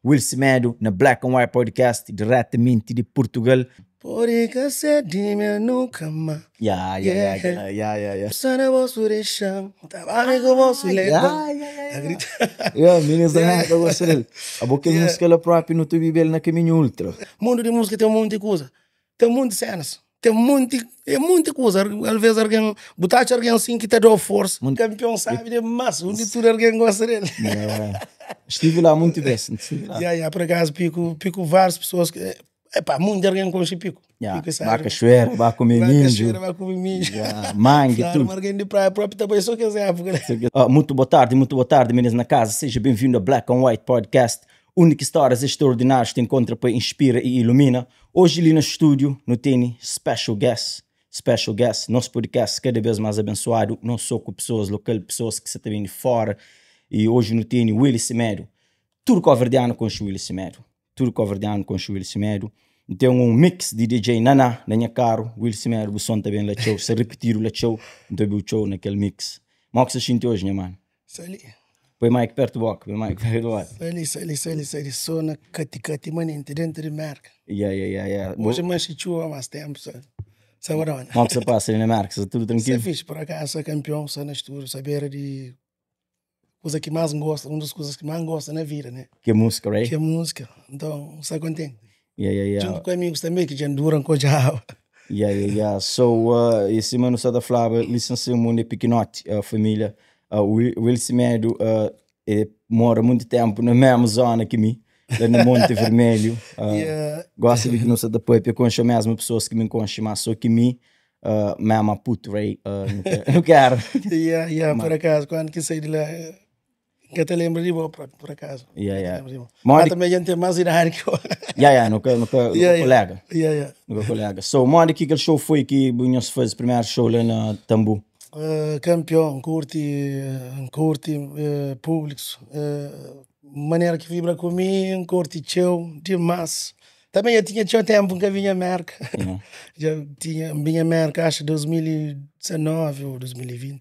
Will Semedo na Black and White Podcast, diretamenti di Portugal. Pode ka ser di mi nunka ma Ya, ya, ya, ya, ya, ya, ya. Sa na bolsu dexa-m Ta ba mi ku bolsu leba Ya, ya, ya, ya. Ya, minis da Merka gosta del. Abo kel músika la propi nu ta bibe-l na kaminhu ultra. Mundu di músika ten monti kuza, ten monti sénas, ten monti, é monti kuza. Alvês argen, bu ta atxa argen sin ki ta da-u forsa. Kanpion sabi dimás, undi tudu argen gosta del. Stive lá monti bes, N stive lá. Ya, ya, por akazu Piku, Piku várias pesoas, epá, monti argen konxe Piku. Ya, Piku é sabi ba kaxuera, ba kume Ba mindju. kaxuera, ba kume mindju. Ya, mangi, Fladu tudu. ma argen di praia propi ta bai so kes épuka la. Ah, mutu boa tardi, mutu boa tardi, minis na kaza. Seja benvindu a Black and White Podcast, undi ki stórias extraordinárius ta enkontra pa inspira i ilumina. Oji li na stúdiu nu tene special guest, special guest, nos podcast kada bês más abensuadu, non só ku pesoas lokal, pesoas ki sa ta ben di fóra. I oji nu tene Willy Semedo. Tudu kóverdianu konxe Willy Semedo. Tudu kóverdianu konxe Willy Semedo. N ten un mix di DJ Naná na nha karu. Willy Semedo, bu son ta ben la txeu, sta ripitidu la txeu. N ta obi-u txeu na kel mix. Mó ki sa xinti oji, nha manu? Sali. Poi mic pertu boka, poi mic pertu boka. Sali, sali, sali, sali, so na kati kati manenti dentu di Merka. Ya, ya, ya, ya. Oji manxi txuba mas tempu sa sa badona. Mo ki sa pasa li na Merka, sa tudu trankilu? Sa fixi, por akazu sa kanpion, sa na studu, sa bera di kuza ki mas n'gosta, un dos kuzas ki mas n'gosta na vida ne. Ki é musika, right? Ki é musika, nton sa kontenti. Ya, ya, ya. Djuntu ku amigus tanbe ki dja n'dura n'kodjaba. Ya, ya, ya. So, uh, e sima nu sa ta flaba, lisensia mundu é pikinoti, uh, família. Uh, Will Semedo uh, e mora muntu tempu na mesmu zona ki mi, la na Monte Vermelho. Uh, Yeah. Gosta di ki nu sa ta papia, konxe mesmu pessoas ki mi konxe, mas só ki mi, uh, mesmu a puto, right? Uh, nu quero. Yeah, yeah, por acaso, quando ki sai di la, N ka ta lembra di bo propi, por acaso. Yeah, yeah. Lembra di bo. Modi Mas também a gente tem mais idade que eu. Yeah, yeah, nu ka, nu ka, nu ka Yeah, yeah. kolega. Yeah, yeah. Nu ka kolega. So, modi ki kel show foi ki bu nhos faze primeru show la na Tambu? Kampion, N kurti, N kurti eh, públikus, eh, manera ki vibra ku mi, N kurti txeu, dimas. Também eu tinha txeu tempu N ka vinha Merka. Yeah. Dja tinha, N binha Merka acho 2019 ou 2020.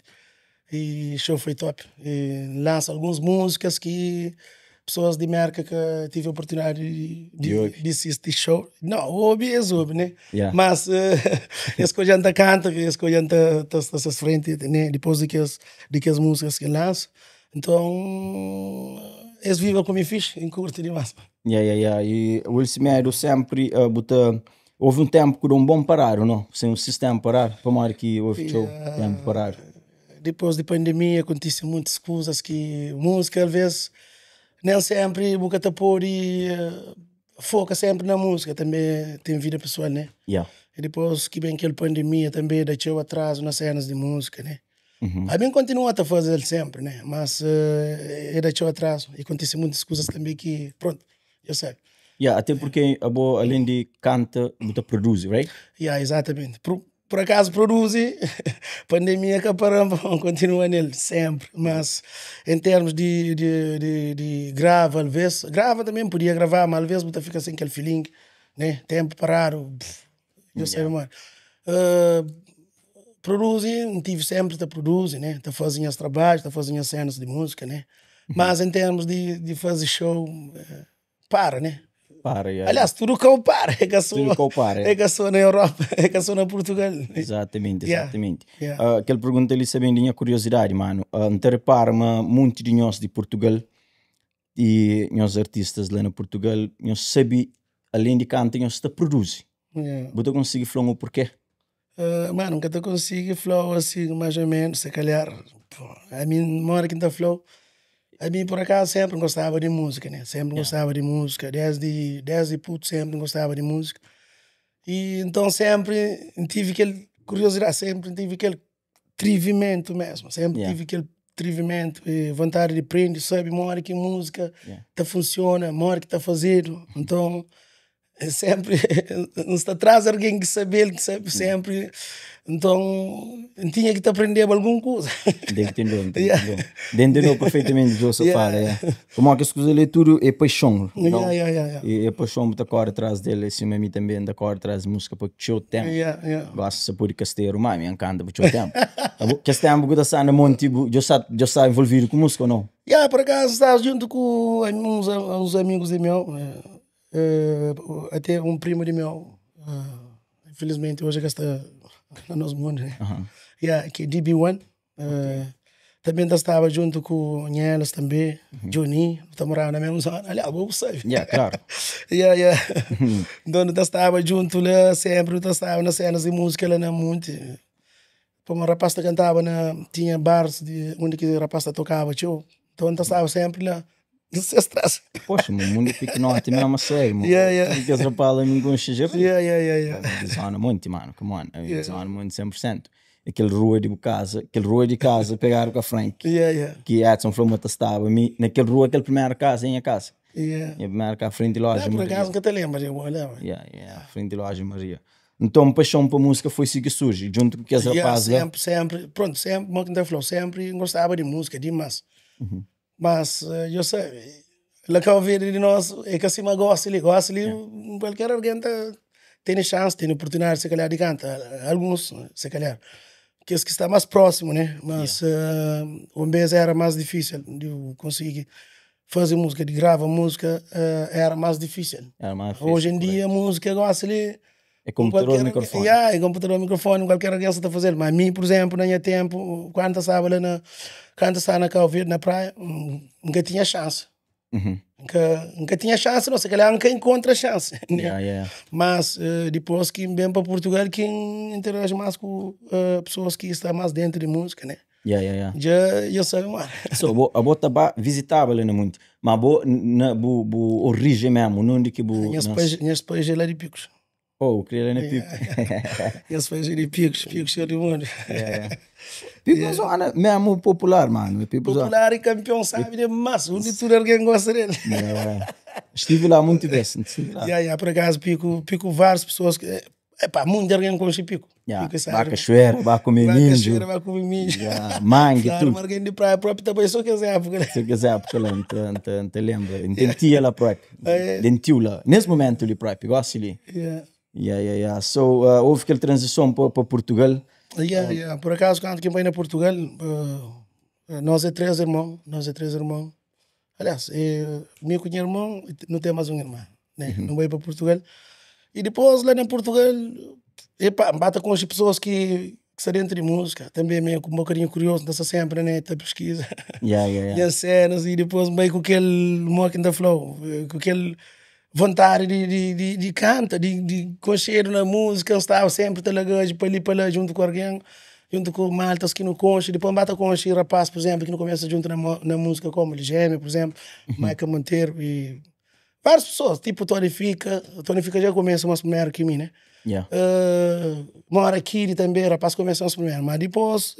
E show foi top. E lança alguns músicas ki pessoas di Merka ka tive oportunidade di, Di di, obi. di sisti show. Não, obi es obi, né? Yeah. Mas es que ta canta, es que ta ta sta ses frente, né? Depois de que as de que as músicas que lança. Então, es viva ku mi fixe, N curti dimas. Yeah, yeah, yeah. E Will Semedo sempre uh, bu ta houve um tempo que deu um bom parado, não? Sem um sistema parado, pamodi ki houve txeu Yeah. tempo parado. Depois de pandemia acontece muitas coisas que música às vezes nem sempre bu ka ta pode eh, foca sempre na música, também tem vida pessoal, né? Yeah. E depois que vem aquela pandemia também dá txeu atraso nas cenas de música, né? Uhum. A mim continua a fazer sempre, né? Mas eh, é dá txeu atraso e acontece muitas coisas também que, pronto, eu sei. Yeah, até porque abo além de canta, bu ta produzi, right? Yeah, exatamente. Por acaso produzi, pandemia que paramos, continua nele sempre. Mas em termos de grava, às vezes, grava também podia gravar, mas às vezes você fica sem aquele feeling, né? Tempo parado, pff, eu sei, mano. Uh, produzi, tive sempre a produzir, né? Tá fazendo os trabalhos, tá fazendo as cenas de música, né? Mas em termos de fazer show, eh, para, né? Para, yeah. Aliás, tudo que eu para, é que sou, Tudo que eu para, é. é que sou na Europa, é que sou na Portugal. Exatamente, Yeah. exatamente. Yeah. Ah, aquela pergunta ali sabendo minha curiosidade, mano. Uh, não te repara, mas muito de nós de Portugal e nós artistas lá na Portugal, nós sabe, além de cantar, nós está produzir. Yeah. Você consegue falar o porquê? Mano, nunca te consigo flow assim, mais ou menos, se calhar. Pô, a mim, mora que tá flow. A mim, por acaso, sempre gostava de música, né? Sempre gostava de música. Desde puto, sempre gostava de música. E então sempre tive aquele curiosidade, sempre tive aquele atrevimento mesmo. Sempre Yeah. tive aquele atrevimento e vontade de aprender, sabe? Mora que música Yeah. tá funciona, mora que tá fazendo. Então, é sempre não está atrás alguém que sabe, que sabe sempre. Então, tinha que te aprender alguma coisa. Deve entender, deve Yeah. entender. Deve entender perfeitamente o que você Yeah. fala. Yeah. Como é que as coisas ali tudo é paixão. Então, Yeah, yeah, yeah, yeah. E é paixão muito corre atrás dele, assim, a mim também anda corre atrás de música por teu tempo. Yeah, yeah. Gosto de sapor de casteiro, mas me encanta por teu tempo. Que esse tempo que está no monte, tipo, já está, já está envolvido com música ou não? Ya, por acaso estava junto com uns amigos de meu, até um primo de meu, infelizmente hoje que está no nosso mundo, né? Yeah, que é DB1. Também estava junto com elas também, Johnny, está morando na mesma zona. Aliás, vou saber. Yeah, claro. Yeah. Então, nós estava junto lá, sempre nós estava nas cenas de música lá na Monte. Pô, um rapaz que cantava na, tinha bares de, onde que o rapaz tocava, tio. Então, nós estava sempre lá. Não se estressa. Poxa, o mundo é pequenote mesmo a sério, mano. Yeah. Porque os rapazes não gostam de Yeah. Zona muito, mano, come on. Zona muito 100%. Aquele rua de casa, aquele rua de casa, pegaram com a Frank. Yeah. Que Edson falou, mas estava naquele rua, aquele primeiro casa, em minha casa. Yeah. Minha primeira casa, frente de loja Por Maria. acaso nunca te lembro, eu olhava. Yeah, frente de loja Maria. Então, paixão para música foi assim que surge, junto com aqueles rapazes lá. Sempre, sempre, pronto, sempre, como que falou, sempre gostava de música, demais. Mas, eu sei, lá que eu vi de nós, é que assim, gosta ali, gosta ali, qualquer alguém tá, tem chance, tem oportunidade, se calhar, de cantar. Alguns, se calhar, que esse que está mais próximo, né? Mas, um vez era mais difícil de conseguir fazer música, de gravar música, era mais difícil. Era mais difícil, Hoje em dia, a música gosta ali. É computador, qualquer, microfone. Yeah, é computador, microfone, qualquer alguém está fazendo. Mas a mim, por exemplo, na minha tempo, quando estava lá na, quando estava na Cabo Verde, na praia, nunca tinha chance. Nunca tinha chance, não, se calhar nunca encontra chance. Né? Yeah. Mas depois que vem para Portugal, que interage mais com pessoas que estão mais dentro de música, né? Yeah. Já eu sei, mano. So, bo, a bota ba visitava lá muito, mas bo na bo, bo origem mesmo, onde que bo Minhas pais é lá de Picos. Oh, queria lá na Pico. Minhas pais é de Picos, Picos cheio de mundo. Yeah. Pico é zona mesmo popular, mano. Pico popular e campeão, sabe demais. Onde tudo alguém gosta dele. Yeah. Estive lá muito vezes. Estive lá. Yeah, por acaso, Pico, várias pessoas que. Epá, muito alguém conhece Pico. Yeah. Pico, sabe? Vá cachoeira, vá comer Vá milho. cachoeira, vá comer milho. Yeah. Mangue, Claro, tudo. alguém de praia própria também, só que essa época, né? Se quiser, época lá, não te lembra. Entendi lá próprio. Entendi lá. Nesse momento ali próprio, gosto ali. Yeah. Yeah. So, houve aquela transição para Portugal. Yeah. Por acaso, quando que vem a Portugal, nós é três irmãos. Nós é três irmãos. Aliás, meu com irmão, não tem mais um irmão, né? Não veio para Portugal. E depois, lá em Portugal, epá, bata com as pessoas que estão dentro de música. Também meio com um bocadinho curioso, está sempre na net, pesquisa. Yeah. E as cenas, e depois meio com aquele mock in the flow, com aquele vontade de canta, de concheiro na música. Eu estava sempre talagando para ali, para lá, junto com alguém, junto com maltas que não conche. Depois bata com o rapaz, por exemplo, que não começa junto na música, como o Gêmeo, por exemplo, Michael Monteiro e várias pessoas, tipo Tony Fica. Tony Fica já começa mais primeiro que mim, né? Yeah. Mora aqui também, rapaz, começa mais primeiro. Mas depois,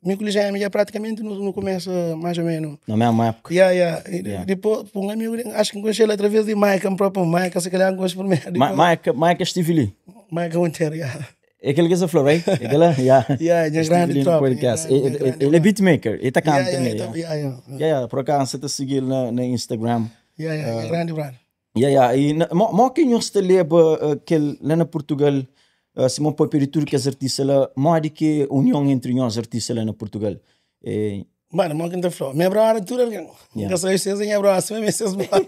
meu Gêmeo já praticamente não começa mais ou menos. Na mesma época. Yeah. E depois, um amigo, acho que conheci ele através de Michael, próprio Michael, se calhar conheci primeiro. Michael estive ali. Michael Monteiro, yeah. É aquele que você falou, right? Aquele, yeah. Yeah, é grande no tropa, podcast. é Ele é beatmaker, ele tá cantando também. Yeah. Yeah, por acaso você tá seguindo na Instagram. Yeah, grande brother. Yeah. E mo que nós te lembra que lá na Portugal, se mo pode pedir tudo que as artistas lá, mo de que união entre nós artistas lá na Portugal. Mano, mo que tá falando. Minha brother tudo alguém. Nunca sei se é minha brother, se é vocês brother.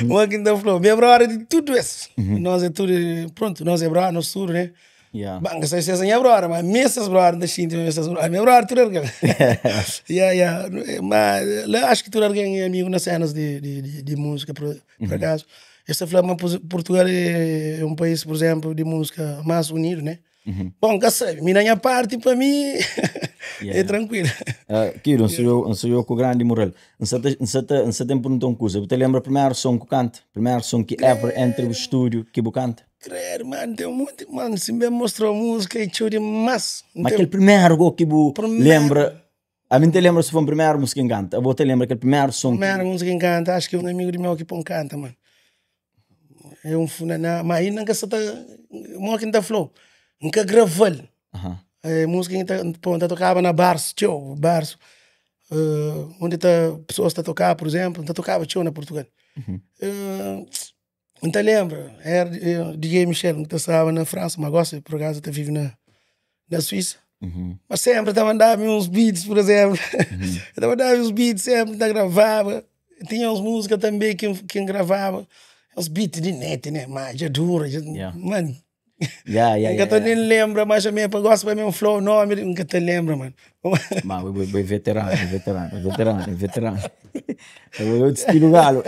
Mo que tá falando. Minha brother de tudo isso. Nós é tudo, pronto, nós é brother, nós tudo, né? Yeah. Bom, sei se é minha brother, mas minhas brother da China, minhas brother, minha brother tudo alguém. Yeah. Mas lá acho que tudo alguém é amigo nas cenas de música, por acaso. Esta flama, Portugal é um país, por exemplo, de música mais unido, né? Bom, cá sabe, minha parte para mim é tranquilo. Kiro, não sou eu com grande moral. Não sei tem perguntar uma coisa. Você lembra o primeiro som que canta? Primeiro som que ever entra no estúdio que você canta? Credo, mano, tem muito, mano, se me mostrou música e tchau demais. Mas aquele primeiro gol que você lembra, a mim te lembra se foi o primeiro música que canta. Você lembra aquele primeiro som? Primeira música que canta, acho que um amigo de meu que põe canta, mano. É um funaná, mas aí nunca se tá, mo que tá flow, nunca gravou. É música que tá tocava na bars, tchau, bars, onde tá pessoas tá tocar, por exemplo, tá tocava tchau na Portugal. Não te lembra, era DJ Michel, que estava na França, mas agora por acaso tá vive na Suíça. Mas sempre ta mandaba uns beats, por exemplo. Ta mandaba uns beats sempre, ta gravaba. Tinha uns música também que gravava. Uns beats de net, né? Mas já dura, já, mano. Nunca te nem lembra, mas a minha gosto para mim flow nome, nunca te lembra, mano. Mas o veterano, veterano, veterano, veterano. Eu estilo galo.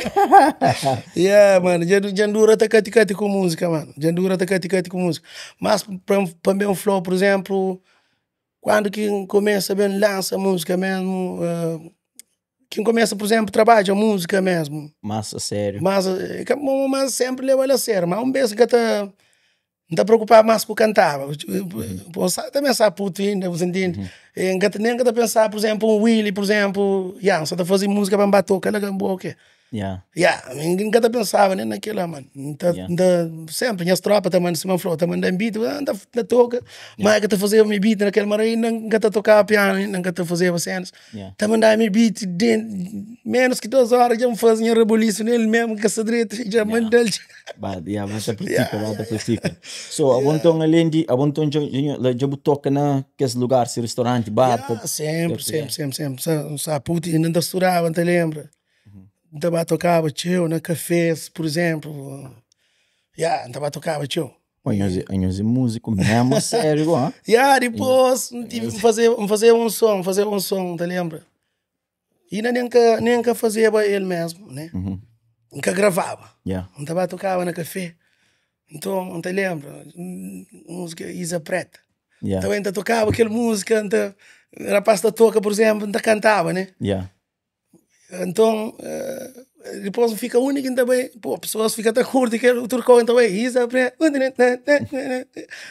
Yeah, mano, já dura tá cati cati com música, mano. Já dura tá cati cati com música. Mas para mim um flow, por exemplo, quando que começa bem lança música mesmo, quem começa, por exemplo, trabalha música mesmo. Mas a sério. Mas sempre leva a sério. Mas um vez que tá não tá preocupado mais com cantava. Pô, também sabe puto ainda, você entende? Nem que tá pensar, por exemplo, um Willy, por exemplo, yeah, só tá fazendo música para bater, aquela gamboa, o quê? Yeah, ninguém tá pensava nem naquilo, mano. Tá, tá, sempre, minhas tropas também, se me falou, tá mandando beat, ah, tá, toca. Mas que tá fazendo mi beat naquele mar ainda nunca tá tocava piano, nunca tá fazendo cenas. Tá mandando mi beat menos que 2 horas, já me fazia reboliço nele mesmo, com essa direita, já manda ele. Ba, yeah, bata pratica, bata pratica. So, abonton além de, abonton já já toca na aqueles lugares, restaurante, bar. Yeah, sempre, sempre, sempre, sempre. Sa puto, ainda estudava, não te lembra? Então, tocava tio na cafés, por exemplo. Yeah, então tocava tio. Anhos é músico mesmo, sério, ah? Yeah, depois tive que fazer um som, te lembra? E ainda nem que fazia ele mesmo, né? Nunca gravava. Então tocava na café. Então, não te lembra? Música Isa Preta. Então, ainda tocava aquela música, então, rapaz da toca, por exemplo, ainda cantava, né? Então, depois fica único também, pô, pessoas ficam até curte, que o turcão também, Isa Preta,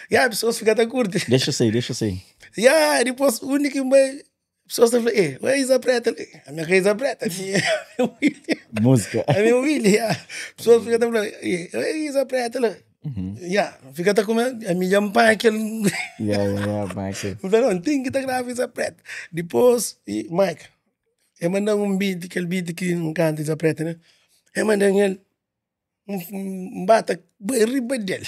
e as pessoas ficam até curte. Deixa sair, deixa sair. Yeah, depois o único bem, pessoas estão falando, ei, é Isa Preta, a minha Isa Preta, a minha William. Música. A minha William, yeah. Pessoas ficam até falando, ei, é Isa Preta, yeah, fica até comendo, a minha pai aquele. Yeah, Mike. Não, tem que estar grave Isa Preta. Depois, e Mike, eu mandei um beat, aquele beat que não canta Isa Preta, né? Eu mandei ele, um bata, riba dele.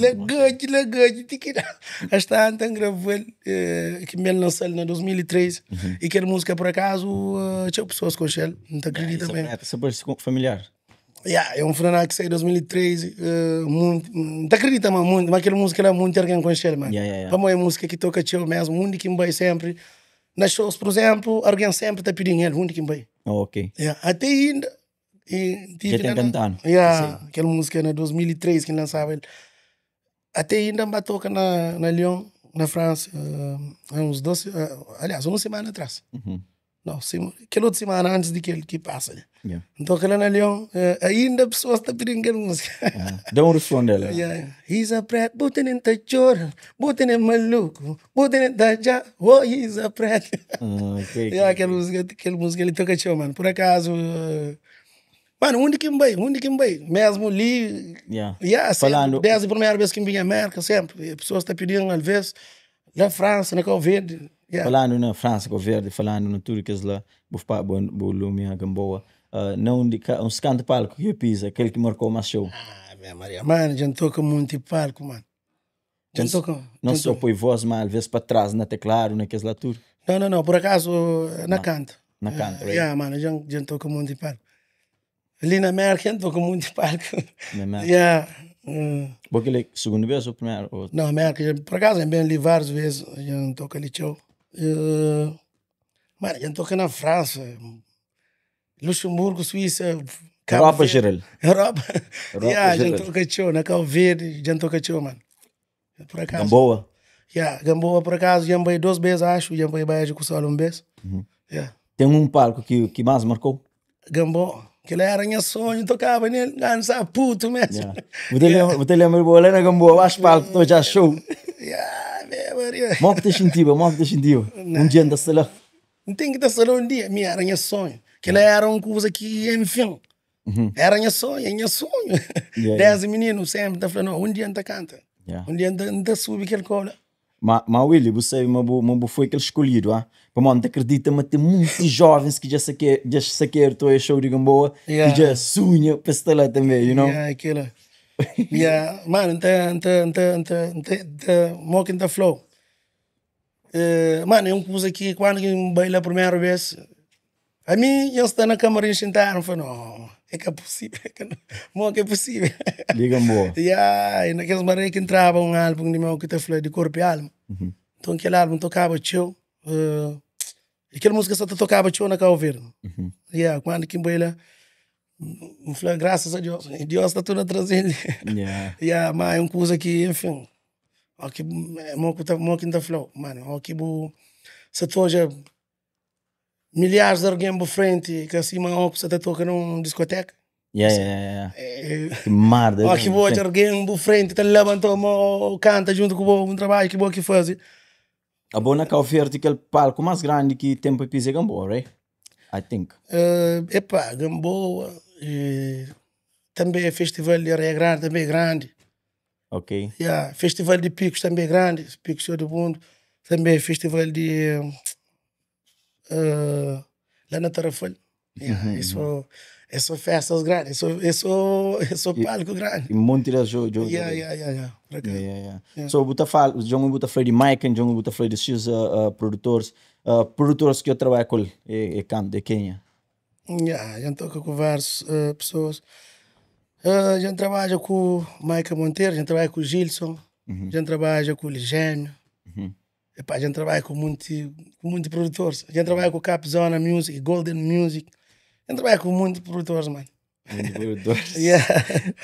Lagante, lagante, tiquira. Esta anta gravou ele, que me lançou em 2003 e aquela música por acaso tinha pessoas com ele, não te acredita bem. É, parece familiar. Yeah, é um funaná que saiu em 2003, muito, não te acredita, mano, muito, mas aquela música era muito alguém com ele, mano. Para mim é música que toca teu mesmo, muito que vai sempre. Nas shows, por exemplo, alguém sempre está pedindo ele, muito que vai. Oh, ok. Yeah, até ainda. E, Já tem cantando. Yeah, aquela música em 2003 que lançava ele. Até ainda me toca na Lyon, na França, há uns 12, aliás, uma semana atrás. Não, aquela outra semana antes de que ele que passa. Né? Então, aquela na Lyon, ainda pessoas estão pedindo aquela música. Yeah. Dá um refrão dela. Yeah. Isa Preta, botem tá chora, botem maluco, botem tá já, oh Isa Preta. Ah, ok. Yeah, aquela música ele toca tchau, mano. Por acaso, mano, onde que vai, onde que vai? Mesmo ali, yeah, sempre, desde a primeira vez que vim à América, sempre. E pessoas estão pedindo, às vezes, na França, na Cabo Verde. Yeah. Falando na França, Cabo Verde, falando na tudo que lá, vou falar, vou lumia Gamboa. Não de um canto palco que eu pisa, aquele que marcou mais show. Ah, minha Maria, mano, já toca muito em palco, mano. Já toca. Não só põe voz, mas às vezes para trás, na teclado, naqueles lá tudo. Não, não, não, por acaso, na canto. Na canto, right? Yeah, mano, já toca muito em palco. Ali na América, já toca muito em palco. Na América. Yeah. Porque ele é segunda vez ou primeiro? Ou... Não, América, já, por acaso, é bem ali várias vezes, já toca ali, tchau. Mano, já toca na França, Luxemburgo, Suíça, Cabo Europa Verde. geral. Europa. Europa Yeah, já geral. toca tchau, na Cabo Verde, já toca tchau, mano. Por acaso. Gamboa. Yeah, Gamboa, por acaso, já veio duas vezes, acho, já veio beijo com o sol um vez. Yeah. Tem um palco que mais marcou? Gamboa, que ele era meu sonho, tocava nele, ganha puto mesmo. Yeah. Você lembra, você lembra lá na Gamboa, acho palco, tô já show. Yeah, meu Maria. Mó que te sentiu, mó que te sentiu. Um dia anda lá. Não tem que estar só um dia, minha era meu sonho. Que ele era uma coisa que, enfim, era meu sonho, é meu sonho. Dez meninos sempre tá falando, um dia não canta. Um dia não tá sube aquele cola. Mas Willy, você mas foi aquele escolhido, ah? Para mano, te acredita, mas tem muitos jovens que já saqueram, já saqueram todo o show de Gamboa, Yeah. que já sonha para estar lá também, you know? Yeah, aquilo. Yeah, mano, tá, tá, tá, tá, tá, tá, mo que tá flow. Mano, é un kuza ki kuandu ki N bai la primeru bes, ami dja N sta na kamarin xintadu, N fla, no, é ka pusível, mo ki é pusível? Liga-m bo. Ya, i na kes maré ki N traba un álbun di meu ki ta fla Di Korpu i Alma. Nton kel álbun tokaba txeu, i kel múzika sa ta tokaba txeu na Kau Verdi. Ya, kuandu ki N bai la, N fla grasas a Dios, Dios ta torna traze-m li. Ya, ma é un kuza ki, enfin, ó ki mo ku ta mo ki N ta fla-u, mano, ó ki bu sa ta odja milharis di algen bu frenti ka sima ó ku sa ta toka na un diskoteka. Ya, ya, ya, ya. Ki mar di Ó ki bu odja algen bu frenti ta labanta mo, kanta djuntu ku bo un trabadju ki bo ki faze. Abo na Kau Verdi kel palku más grandi ki ten pa pisa é Gamboa, right? I think. Epá, Gamboa, tanbe festival di Areia Grandi tanbe é grandi. Ok. Ya, festival di Picos tanbe é grandi, Picos Senhor do Mundo, tanbe festival di la na Tarrafal. Ya, é só, é só festas grandi, é só, é só, é só palco grandi. E monti des djo, djo, Ya, ya, ya, ya. Por acaso. Ya, ya, ya. So bu ta fala, djon bu ta fla di Maiken, djon bu ta fla di X produtores, produtores ki yo trabadja ku el é kantu, é kenha? Ya, dja N toka ku várius pesoas. Dja N trabadja ku Maiken Monteiro, dja N trabadja ku Gilson, dja N trabadja ku Ligémio. Epá, dja N trabadja ku munti, ku munti produtores. Dja N trabadja ku Cap Zona Music, Golden Music. Dja N trabadja ku munti produtores, mano. Munti produtores. Yeah.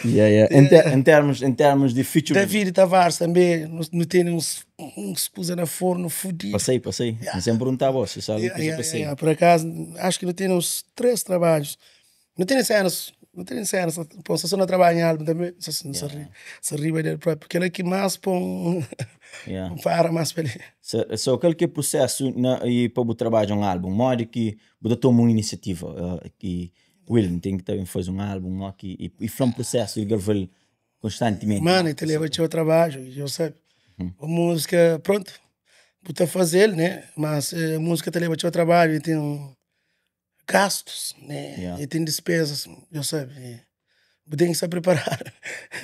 Yeah, yeah. Em, ter, em termos, em termos de featuring. David Tavares também, nu, nu tene uns, uns kuza na forno fudido. Passei, passei. Yeah. N sempre perguntava, oh, se sabe Yeah, kuza yeah, passei. yeah. Por acaso, acho que nu tene uns três trabalhos. Nu tene cenas, nu tene cenas, pô, se só na trabalha em álbum também, se, se, se, Yeah. se riba dele próprio. Aquele que mais põe um, Yeah. um para mais para ali. So, so kal ki é prosesu na, i pa bu trabadja un álbum? Modi ki bu ta toma un inisiativa? Ki Will, N ten ki ta ben faze un álbum, ó ki, i, i fla-m prosesu di grava-l konstantimenti. Mano, e te leva txeu trabadju, eu sabe. A música, pronto, bu ta faze-l, né? Mas a música te leva txeu trabadju e ten gastos, né? Yeah. E ten despesas, eu sabe. E bu ten ki sta preparadu.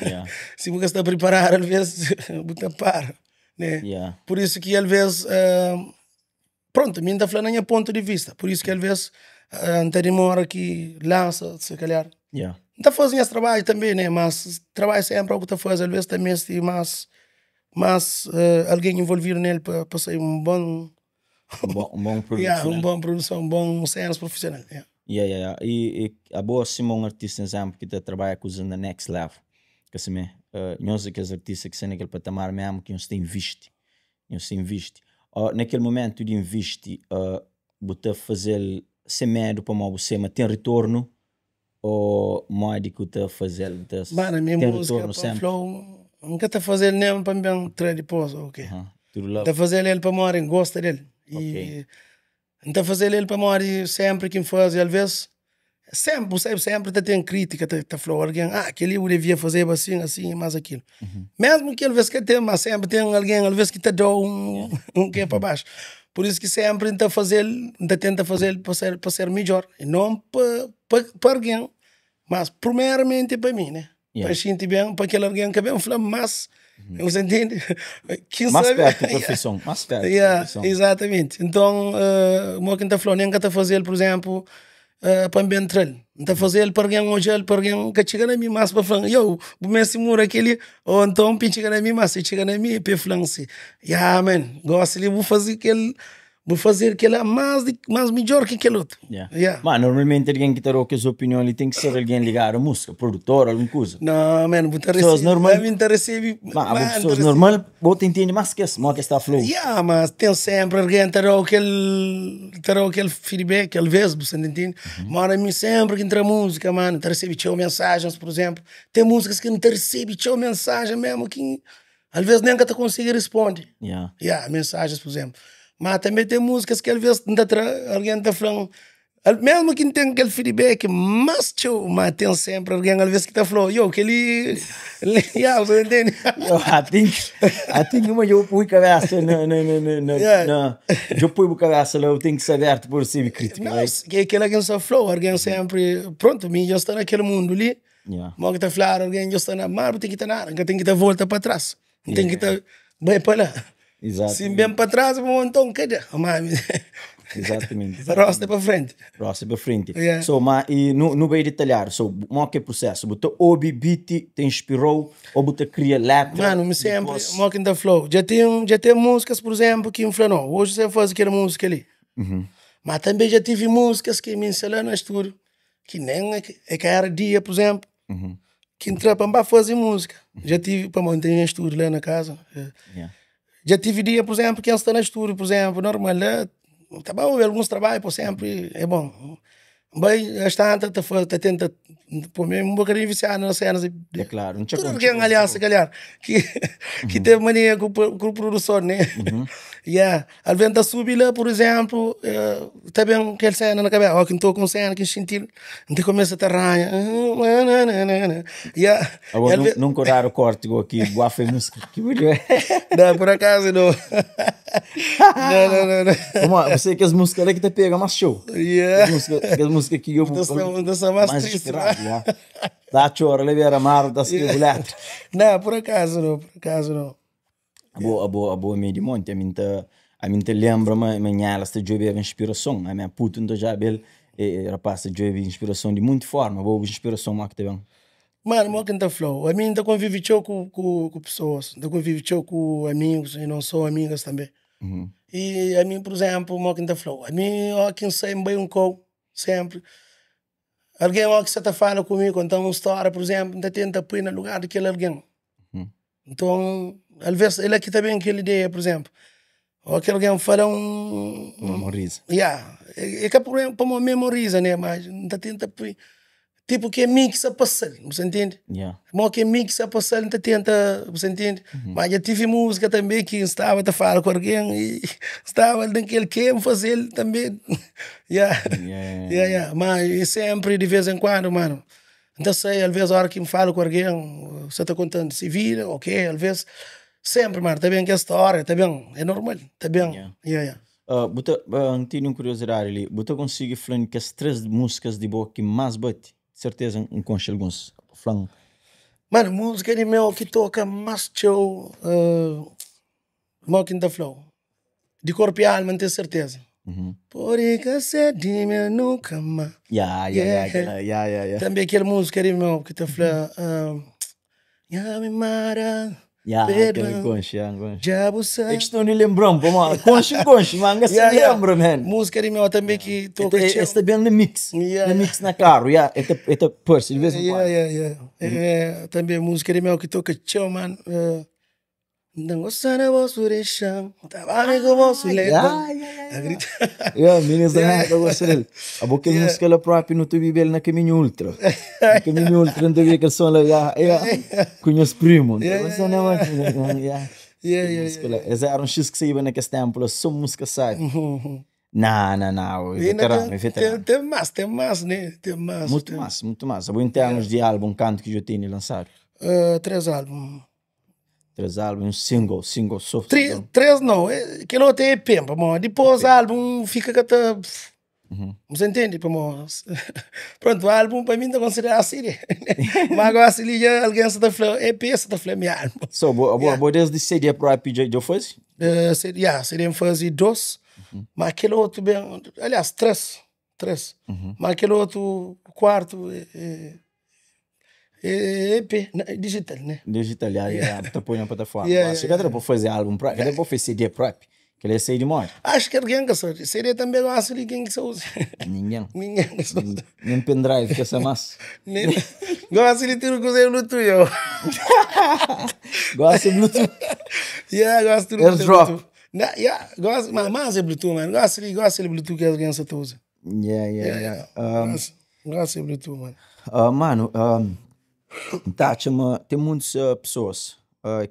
Yeah. Se bu ka sta preparadu, alvês bu ta para, né? Yeah. Por isso ki alvês, pronto, mi N ta fla na nha pontu di vista, por isso ki alvês N ta dimora ki lansa, se calhar. Yeah. N ta faze nhas trabadju tanbe, né? Mas trabadju senpri é o ki ta faze, alvês ta meste más, más algen envolvidu nel pa, pa sai un bon Un bon, un bon produto Yeah, un final. bon produson, un bon cenas profissional. Yeah. Yeah, yeah, yeah. E, e abo sima un artista exemplo ki ta trabadja kuzas na next level. Ka sime, nhos é kes artista ki sta na kel patamar mesmo ki nhos ta invisti. Nhos ta invisti. Na kel momentu di invisti, bu ta fazel sen medu pamodi bu se ma ten ritornu o modi ki bu ta fazel? Bu ta Mano, a minha ten música ritornu pa senpri? flow, N ka ta fazel nem pa N ben tra dipôs ou ke. Aham, tudu N love. ta fazel el pamodi N gosta del. Ok. E N ta fazel el pamodi senpri ki N faze, alvês, senpri, bu sabe, senpri ta ten krítika, ta, ta fla-u algen, ah, kel-li bu devia fazeba asin, asin i más akilu. Mesmu ki alvês ka ten, mas senpri ten algen, alvês ki ta da-u un, un ke pa baxu. Pur isu ki senpri N ta faze-l, N ta tenta faze-l pa ser, pa ser midjór. I non pa, pa, pa algen, mas primeramenti pa mi, né? Yeah. Pa xinti ben, pa kel algen ka ben fla-m más, você entende? Kin Más sabe? pertu di perfeison, más pertu di Yeah, perfeison. exatamente. Nton, mo ki N ta fla-u, nen N ka ta faze-l, pur izenplu, pa N ben tra-l. N ta faze-l pa algen odja-l, pa algen ka txiga na mi más pa fla-m, yo, bu meste muda kel-li. Ô nton, pa el txiga na mi más, si el txiga na mi, pa el fla-m si, ya, man, gósi li bu faze kel, bu faze kel-la más di, más midjór ki kel otu. Yeah. Yeah. Ma normalmenti algen ki ta da-u kes opinion li ten ki ser algen ligadu a múzika, produtor, algun kuza. Não, man, bu ta Pessoas recebe, normal- ami N ta recebe, Ma abo man, N ta pessoas recebe. normal, bo ta intende más ki es, modi ki es ta fla-u. Yeah, mas ten sempre alguém ta da-u kel, ta da-u kel feedback, alvês, bu sa ta intende? Mora mi sempre ki N tra múzika, mano, N ta recebe txeu mensagens, por exemplo, ten múzikas ki N ta recebe txeu mensagen mesmo ki alvês nem ka ta konsigi responde. Yeah. Yeah, mensagens, por exemplo. Mas também tem músicas que às vezes N ta tra, alguém ta fla-m, al- mesmo ki N ten kel feedback más txeu, mas ten sempre alguém às vezes ki ta fla-u, yo, kel-li, yeah, você entende? Yo, I think, I think ma dja bu pui kabesa na, na, na, na, na, Yeah. na, dja pui bu kabesa la, bu ten ki ser abertu pa recebi kritika, Não, right? que aquele alguém só falou, alguém sempre, pronto, mim já está naquele mundo ali, Yeah. mo ki ta fladu, alguém já está na mar, bu ten ki ta nada, nka ten ki ta volta pa trás, n ten ki ta bai pa lá. Si N ben pa tras, bo nton ka da. Ma mi Exatamente. Rosta pa frenti. Rosta pa frenti. Yeah. So, ma e nu, nu bai detalhado. So, mo que é processo? Bu ta obi beat, te inspirou, ou bu ta cria letra? Mano, mi sempre, depois- mo ki N ta fla-u, dja ten, dja ten músikas, por exemplo, ki N fla, não, hoje você faz aquela música ali. Mas também já tive músicas que me ensinam no estúdio, que nem é, que- é que era dia, por exemplo, que entra para me fazer música. Já tive, para mim, tem um estúdio lá na casa. Yeah. Já tive dia, por exemplo, que eu está no estúdio, por exemplo, normal, lá, tá bom, alguns trabalhos, por sempre, é bom. Bem, a estante, tá, tá, tenta, pô, mesmo um bocadinho viciado nas cenas. De, É claro. Não tinha tudo como- alguém, aliás, se calhar, que, que teve mania com, com o produtor, né? Yeah. Às vezes tá subir lá, por exemplo, tá bem aquela cena na cabeça, ó, que estou com cena, que sentir, então começa a arranha. Yeah. Agora, E às não, vezes- não cortar o corte aqui, boa foi música. Que bonito. Não, por acaso não. Não, não, não, não. Vamos lá, você que as músicas lá que te pega, mas show. Yeah. As músicas, as músicas que eu Então são mais mais tristes, inspirado, yeah. Dá chora, libera mar, dá escrevo letra. Não, por acaso não, por acaso não. A boa, a boa, a boa meio de monte, a mim te, a mim te lembra, mas manhã ela está de inspiração, a minha puta não já bel, rapaz, está de inspiração de muita forma, boa inspiração mais que te bem. Mano, mo que tá flow. A mim tá convive tchau com, com, com pessoas, tá convive tchau com amigos e não só amigas também. E a mim, por exemplo, mo que tá flow. A mim, ó, quem sei bem um co, sempre. Alguém ó, que você tá fala comigo, conta uma história, por exemplo, tá tenta pôr no lugar daquele alguém. Então, às vezes, ele aqui também aquela ideia, por exemplo. Ou aquele alguém fala um... Memoriza. Yeah. É, é que é problema para me memoriza, né? Mas não tá tenta pôr... Tipo, que é mim que se passa, você entende? Yeah. Mo que é mim que se passa, não tá tenta, você entende? Mas já tive música também que estava a falar com alguém e estava naquele que fazer também. Yeah. Yeah. Yeah, yeah. Mas e sempre, de vez em quando, mano. Então sei, às vezes a hora que me falo com alguém, você está contando se vira, ok, às vezes, sempre, mano, tá bem que a história, tá bem, é normal, tá bem. Yeah. Yeah, yeah. Buta, não tenho curiosidade ali, buta consegue falar que as três músicas de boa que mais bate, de certeza encontra alguns. Flan, Mano, música de meu que toca mais show, uh, que tá flow. De corpo e alma, não tenho certeza. Por que se de mim nunca mais. yeah, yeah, yeah, Yeah. yeah, yeah, yeah, yeah. Também aquela música de meu que tá falando, uh, Ya me mara, Yeah, Pedro. aquela concha, yeah, concha. já você. É que estou nem lembrando, pô, mano. Concha, concha, mano, se Yeah, yeah. lembra, man. Música de meu também que toca Então, show. Está bem na mix, Yeah, na mix na carro, yeah. Eta perce, de vez em Yeah, quando. yeah, yeah. É, também música de meu que toca tchau, mano. Não gosto de você deixar, tava amigo você Yeah, leva. yeah, Tá gritando. Yeah, meninas da yeah. eu gosto dele. A boca yeah. música lá própria no tu vive na caminho ultra. Na caminho ultra não teve aquele som lá, yeah, yeah. Com meus primos. Yeah, Você não yeah, yeah. Yeah, yeah, Música lá. Esse era um X que saía naquele tempo, lá, só música sai. Uhum. Não, não, não, é E ainda veterano, é tem, veterano. tem, tem mais, tem mais, né? Tem mais. Muito tem. massa, muito massa. Vou em termos de álbum, canto que eu tenho lançado. Três álbuns. Três álbuns, um single, single só. Três, três não, é, aquele outro é EP, pá, Depois álbum fica que tá. Você entende, pá, Pronto, o álbum para mim está considerado assim, né? Mas agora se liga, alguém está falando, EP, está falando meu álbum. So, boa, boa, boa desde CD próprio já, já foi? Seria, yeah, seria fazer dois, mas aquele outro bem, aliás, três, três. Mas aquele outro quarto é, é, é EP, né, digital, né? Digital, yeah, yeah, tá põe na plataforma. Yeah, Você yeah, yeah, para fazer álbum próprio, cada para fazer CD próprio, que ele é CD de morte. Acho que alguém que só, seria também gosta de quem que se usa. Ninguém. Ninguém que se usa. Nem pendrive, que essa massa. Nem- Gosta de tudo que usa Bluetooth, eu. Gosta de Bluetooth. Yeah, gosto de tudo que usa Airdrop. Bluetooth. Não, yeah, gosto, mas mais é Bluetooth, mano. Gosto de, gosto de Bluetooth que alguém só usa. Yeah, yeah, yeah. Gosto, gosto de Bluetooth, mano. Mano, tá, chama, tem muitas pessoas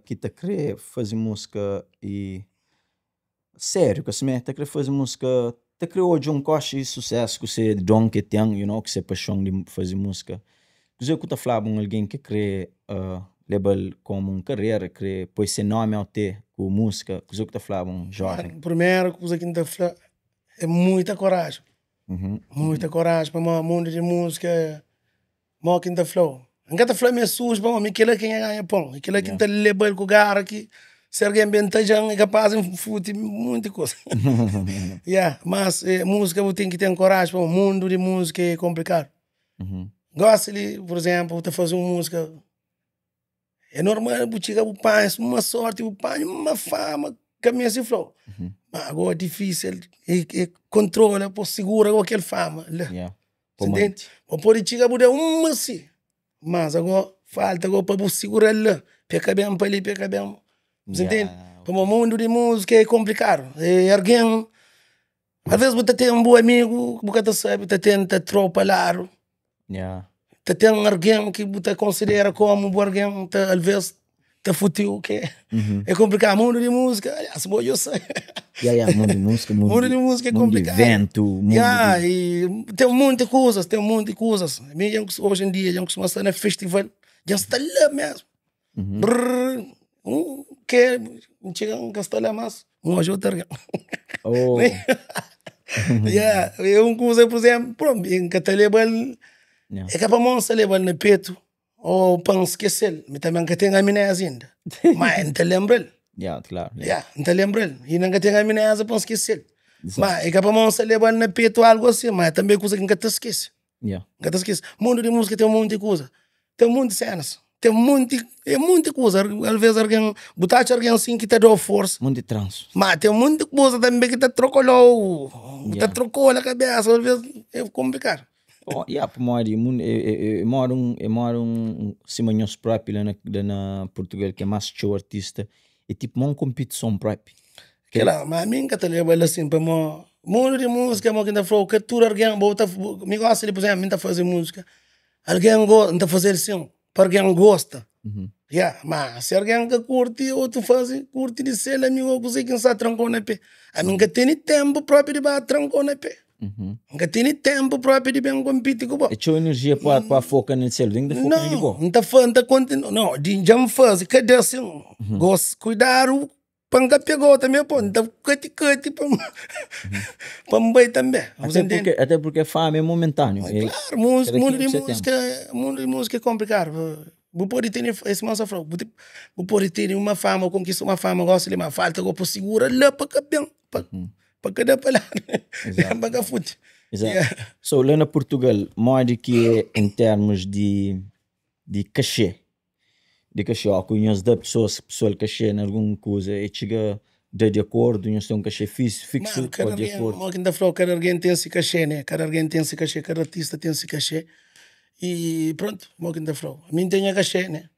que tá querer fazer música e sério, que assim, tá querer fazer música, tá querer hoje um coche de sucesso que você dom que tem, you know, que você paixão de fazer música. Quer dizer, que tá falando com alguém que quer levar como uma carreira, quer pôr seu nome ao ter com música, quer dizer, que tá falando um jovem. Mano, primeiro coisa que a gente fala é muita coragem. Muita coragem para o mundo de música. Mó que tá flow. Não tá falando meio sujo, para mim, aquilo é quem ganha pão. Aquilo é quem tá levando com o cara aqui. Se algen ben tadja-m é kapaz di N futi monti kuza. Ya, mas múzika bu ten ki ten koraji pamodi mundu di múzika é konplikadu. Gosi li, pur izénplu, bu ta faze un múzika, é normal bu txiga bu panha uma sorti, bu panha uma fama ka meste fla-u. Ma ago difísil é kontrola pa sigura ku kel fama la. Sa ntende? Bu pode txiga bu da uma si. Mas ago falta ago pa bu segura-l la, pa e ka ben pa li, pa e ka ben. Bu ntende? Pamodi mundu di múzika é konplikadu. É algen, alvês bu ta ten bu amigu ki bu ka ta sabe, ta tenta tra-u pa ladu. Ta ten algen ki bu ta konsidera komu bu algen, ta alvês ta futi-u ke é konplikadu. Mundu di múzika, aliás, bo dja sabe. Ya, ya, mundu di múzika, mundu, mundu di múzika é mundu di konplikadu. iventu, mundu Ya, di... i ten monti kuzas, ten monti kuzas. Mi dja N oji en dia dja N kustuma sta na festival, dja N sta la mesmu. Brrr, un ke N txiga N ka sta la mas, N odja otu algen. Oh. Ya, é un kuza, pur izénplu, prontu, N ka ta leba-l, é ka pamodi N sta leba-l na petu, Ou pa N skese-l, mi tanbe N ka ten amnésia inda, má N ta lenbra-l. Ya, klaru. Ya, N ta lenbra-l. Inda N ka ten amnésia pa N skese-l. Má é ka pamodi N sta leba-l na petu algu asin, má tanbe é kuza ki N ka ta skese. Ya. N ka ta skese. Mundu di múzika ten monti kuza, ten monti sénas, ten monti, é monti kuza. Alvês algen, bu ta atxa algen asin ki ta da-u forsa. Monti transu. Má ten monti kuza tanbe ki ta trokola-u, bu ta trokola kabésa, alvês é konplikadu. Oh, yeah, pamodi mundu é, é, é moda un, é moda un, sima nhos própi la na, la na Portugal ki é más txeu artista, é tipo ma un konpitison própi. Kela, ma mi N ka ta leba el asin pamo mundu di múzika mo ki N ta fla-u ka tudu algen bo ta, mi gosta di pur izénplu mi ta faze múzika algen go N ta faze-l sin pa algen gosta ya ma si algen ka kurti otu faze kurti di sel ami go kuzê ki N sta tranka-u na pé ami N ka tene ténpu própi di ba tranka-u na pé N ka tene ténpu própi di ben konpiti ku bo É txeu enerjia pa pa foka na sel, ten ki ta foka na di bo. N ta fa N ta kontinua no di dja N faze kada asin gosi kuidadu Pa N ka pega-u tanbe, pô, N ta kati-kati pa pa N bai tanbe. Até porque, até porque fama é momentâneo. É, claro, música, mundo de música, mundo de música é complicado. Bu pode ter, esse moça falou, bu, bu pode ter uma fama, conquista uma fama, gosta de uma falta, go por segura lá pa ka bem, pa, pa ka da pa lá, pa ka futi. Exato. Yeah. So, lá na Portugal, modi que é em termos de, de cachê? Di kaxê, ó ku nhos da pesoas pesoal kaxê na algun kuza e txiga da di akordu, nhos ten un kaxê fis fiksu Mano, kada ô di algen, akordu? mo ki N ta fla-u, kada algen ten si kaxê, né? Kada algen ten si kaxê, kada artista ten si kaxê y prontu, mo ki N ta fla-u. Mi N ten nha kaxê, né?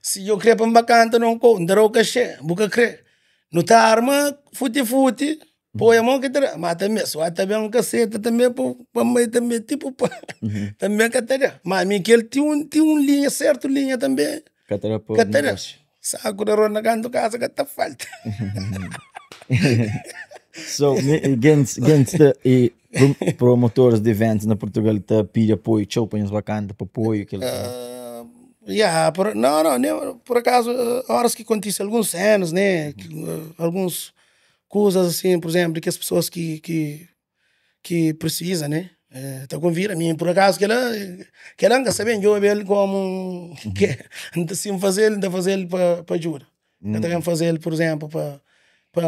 Si djo kre pa N ba kanta na un kou, N ta da-u kaxê, bu ka kre, nu ta arma futi-futi Poi a mão ki ta da, ma tanbe si ata ben ka seta tanbe pa pa mai tanbe tipo pa tanbe ka ta da. Ma mi kel ti un ti un linha sertu linha tanbe Ka ta da pa ka ta da. negósiu. Saku di arroz na kantu kasa ka ta falta. So, mi, gentis, gentis ta, e prom- promotores di eventus na Portugal ta pidi apoiu txeu pa nhos ba kanta pa apoiu kel Ah, ya, por, não, não, nem, por acaso, horas ki kontise alguns cenas, né, ki, alguns Kuzas asin, pur izénplu, di kes pesoas ki ki ki prisiza, né? Ta konvida mi, pur akazu kel-la, kel-la N ka sabe, N djobe el kómu ke N ta si N faze-l, N ta faze-l pa pa djuda. N ka ta ben faze-l, pur izénplu, pa pa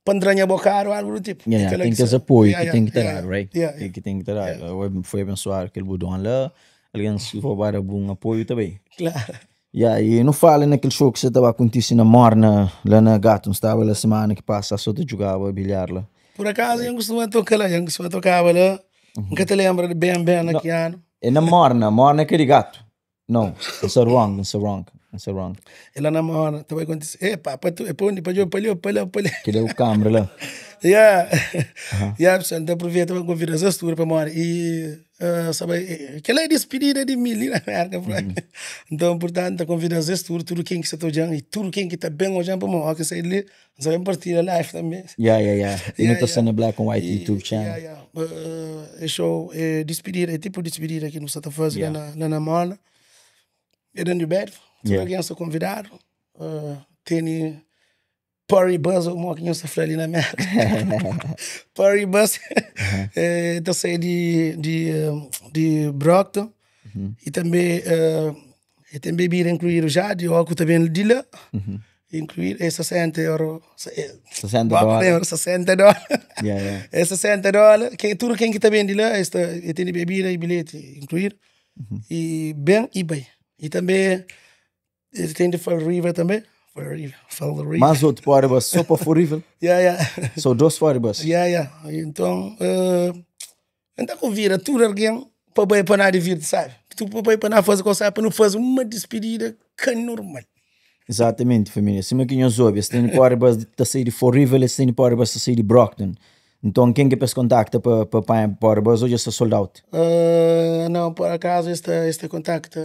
pa N tra nha bokadu o algu du tipu. Ya, ya, Kel-la ten ki kes sa apoiu ya, ki ya, ten ki ta ya, dadu, right? ya, ya. Ki ten ki ta dadu. Foi abensuadu kel bu don la, algen si for ba da-bu un apoiu ta bai. Klaru. Ya, i nu fala na kel show ki sa ta ba kontise na Morna, la na Gato. N staba la simana ki pasa, so ta djugaba bilhar la. Pur akazu, nha kustuma toka la, nha kustuma tokaba la. N ka ta lenbra di ben ben na ki anu. É na Morna, Morna é ka di Gato. Nau, N sta wrong, N sta wrong, N sta wrong. É la na Morna, ta bai kontise. E pa, pa tu, é pa undi? Pa djobe pa li ô pa la, pa li. Kel é u kanbra la. Ya, ya pessoal, N ta aproveta pa konvida es tudu pamodi i. Sabe, kel-la é dispidida di mi li na Mérka. Nton, purtantu, N ta konvida-s es tudu, tudu ken ki sa ta odja-m i tudu ken ki ta ben odja-m, pamodi óki N sai di li, N sa ben partilha live tanbe. Ya, ya, ya. I nu ta sta na Black and White YouTube channel. Ya, ya. É show, é dispidida, é tipu dispidida ki nu sa ta faze la na, la na Morna. É dentro di Bedford. Tudu algen sta konvidadu. Tene Party bus ou mo ki nhos ta fla li na Merka. Party bus eh, ta sai di, di, di Brockton e tambe eh, E ten bebida inkluídu já, di óki ta ben di la, inkluídu, é 60 euro, 60 dólar. Euro, 60 dólar. Yeah, yeah. É 60 dólar, quem, tudo quem que ta ben di la, es ta, e ten bebida e bilhete inkluídu, e ben e bai. E també, e ten di Fall River també, Fall River, Fall River. Mais outro party bus, só para Fall River? Yeah, yeah. Só dois party bus? Yeah, yeah. Então, uh, então convida tudo alguém para bai para nada divirte, sabe? Tu para bai para nada fazer coisa, para não fazer uma despedida que é normal. Exatamente, família. Sima ki nhos obi, es ten party bus ta sair di Fall River, es ten party bus ta sair di Brockton. Então, quem que pes contacta pa pa pa party bus hoje está sold out? Não, por acaso este contacto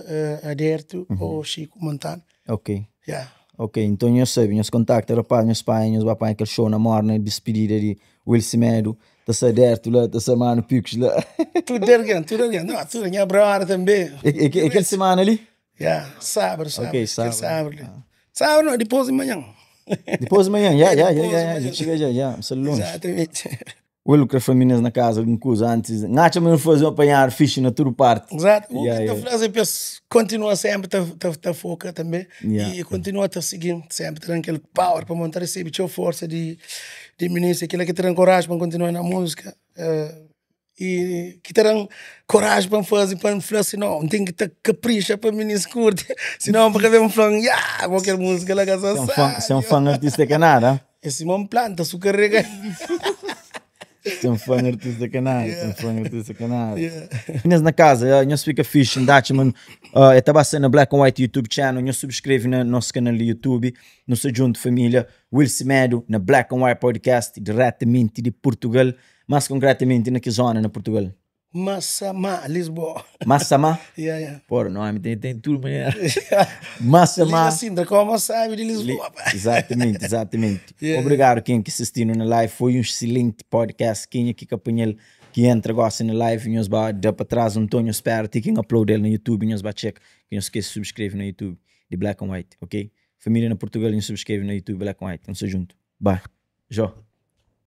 aberto ou Chico Montano. Ok. Yeah. Ok, então nhos sabe, nhos contacta rapaz, nhos pai, nhos vai para aquele show na morna, despedida de Will Semedo, tá sa aberto lá, tá sa mano Picos lá. Tudo alguém, tudo alguém. Não, tudo, minha brother também. É, é, é aquele semana ali? Yeah, sábado, sábado. Ok, sábado. Sábado. Ah. Sábado não, depois de manhã. Depois de manhã, yeah, yeah, yeah, yeah, yeah, chega já, já, yeah, longe. Exatamente. Will que famílias na casa, alguma coisa antes. Ngacha mesmo fazer apanhar fixe na tua parte. Exato. O yeah, que yeah. fazer penso, continua sempre tá tá tá foca também Yeah. e continua tá seguindo sempre tendo aquele power para montar esse bicho força de de ministro, aquilo que tem coragem para continuar na música. E que terão coragem para fazer, para falar assim, não, tem que ter capricha para mim curte, senão para ver um falando, yeah, qualquer música lá que Você é um fã, você é um fã artista canada? Esse irmão planta, açúcar carrega. Você é um fã artista canada, você é um fã artista canada. Yeah. Meninas na casa, nós fica fixe, ndachi, mano. Eu estava na Black and White YouTube channel, nós subscreve no nosso canal do YouTube, nos junto família, Will Semedo, na Black and White Podcast, diretamente de Portugal, mais concretamente na que zona na Portugal? Massamá, Lisboa. Massamá? Yeah, yeah. Porra, nome tem, tem tudo, maneiro. Massamá. Sintra, como sabe de Lisboa. Li exatamente, exatamente. Yeah. Obrigado quem que assistiu na live, foi um excelente podcast. Quem aqui que apanhou, que entra gosta na live, nós vai dar para trás um tonho, espera, tem quem upload ele no YouTube, nós vai check, que não esqueça de subscreve no YouTube de Black and White, ok? Família na Portugal, não subscreve no YouTube Black and White, vamos junto. Bye. Jó.